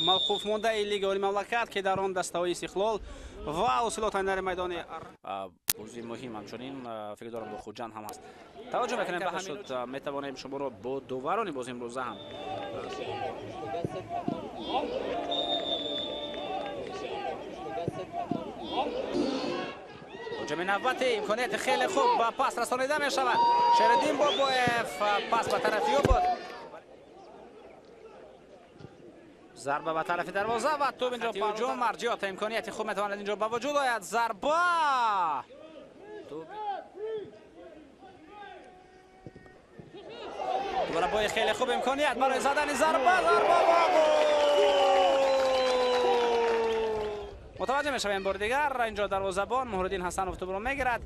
Мавқуф мондаи Лигаи Олии мамлакат, ки дар он дастаҳои Истиқлол ва Ҳосилот дар майдони бозии муҳим, ҳамчунин фикр дорам бо Хуҷанд ҳам ҳаст. Таваҷҷӯҳ мекунем ба ҳамин шуд, метавонем шуморо бо доварони бози имрӯза ҳам ҳуҷуми навбати имконияти хеле хуб ба пас расонида мешавад. Шериддин Бобоев пас ба тарафи ӯ буд. Зарба ба тарафи дарвоза ва тӯб инҷо ҳуҷум. Марҷиёта имконияти хуб метавонад инҷо ба вуҷуд ояд. Зарба! Дубора бои хеле хуб имконият барои задани зарба. Зарба ва гол! Мутаваҷҷӯҳ мешавем бори дигар инҷо дарвозабон Муҳриддин Ҳасанов тӯбро мегирад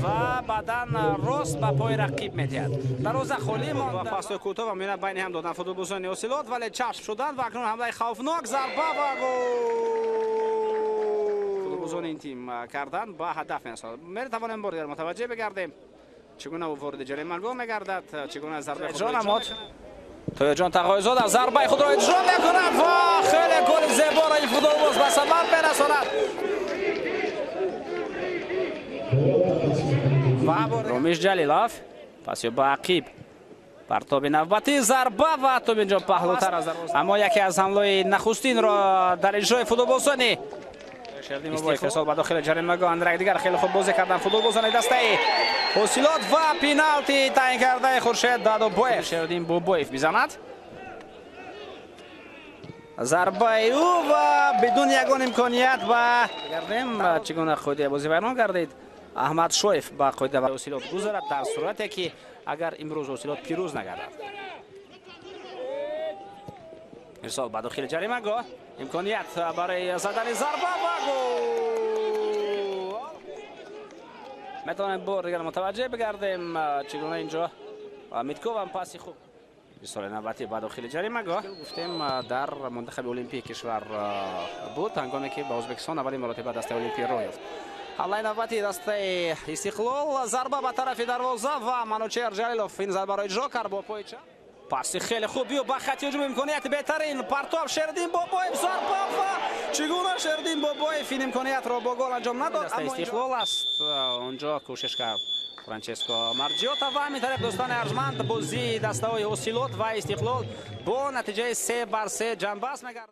ва баъдан рост ба пои рақиб медиҳад. Дарвоза холӣ монд ва пасҳои кӯтоҳ ва миёна байни ҳам доданд футболбозони Ҳосилот, вале чашм шуданд ва акнун ҳамлаи хавфнок, зарба ва гол! Футболбозони ин тим кардан ба ҳадаф мерасонад. Метавонем бори дигар мутаваҷҷӯҳ бигардем, чӣ гуна ӯ вориди ҷаримагоҳ мегардад, чӣ гуна зарбаи худро иҷро намуд. Тоёҷон Тағоизода зарбаи худро иҷро мекунад ва хеле голи зеборо ин футболбоз ба самар мерасонад. Ромиш Ҷалилов пас ба ақиб, партоби навбатӣ, зарба ва тӯб инҷо паҳлӯтар аз дарвоза. Аммо яке аз ҳамлаи нахустинро дар иҷрои футболбозони Истиқлол ба дохили ҷаримагоҳ андрак дигар хеле хуб бозӣ карданд футболбозони дастаи Ҳосилот ва пеналти таъин кардаи Хуршед Дадобоев. Шериддин Бобоев бизанад зарбаи ӯ ва бидуни ягон имконият ба гардем. Чӣ гуна қоидаи бозӣ вайрон гардид. Аҳмад Шоев ба қоида ва Ҳосилот гузарад дар сурате ки агар имрӯз Ҳосилот пирӯз нагардад. Ирсол ба дохили ҷаримагоҳ, имконият барои задани зарба ва гол! Метавонем бор дигар мутаваҷҷӯҳ бигардем, чӣ гуна инҷо Митков ҳам паси хуб. Ирсоли навбатӣ ба дохили ҷаримагоҳ, гуфтем дар мунтахаби олимпии кишвар буд, ҳангоме ки ба Ӯзбекистон аввалин маротиба дастаи олимпӣ роҳ ёфт. Ҳамлаи навбати дастаи Истиқлол, зарба ба тарафи дарвоза ва Манучер Ҷалилов ин зарбаро иҷро кард бо пои чап. Паси хеле хуб ю ба хати ҳуҷум, имконияти беҳтарин, партоб, Шериддин Бобоев, зарба ва чӣ гуна Шериддин Бобоев ин имкониятро бо гол анҷом надод. Аммо Истиқлол аст, онҷо кӯшиш кард Франческо Марҷиота ва ҳамин тариқ дӯстони арҷманд бозии дастаҳои Ҳосилот ва Истиқлол бо натиҷаи 3-3 ҷанбаст мегардад.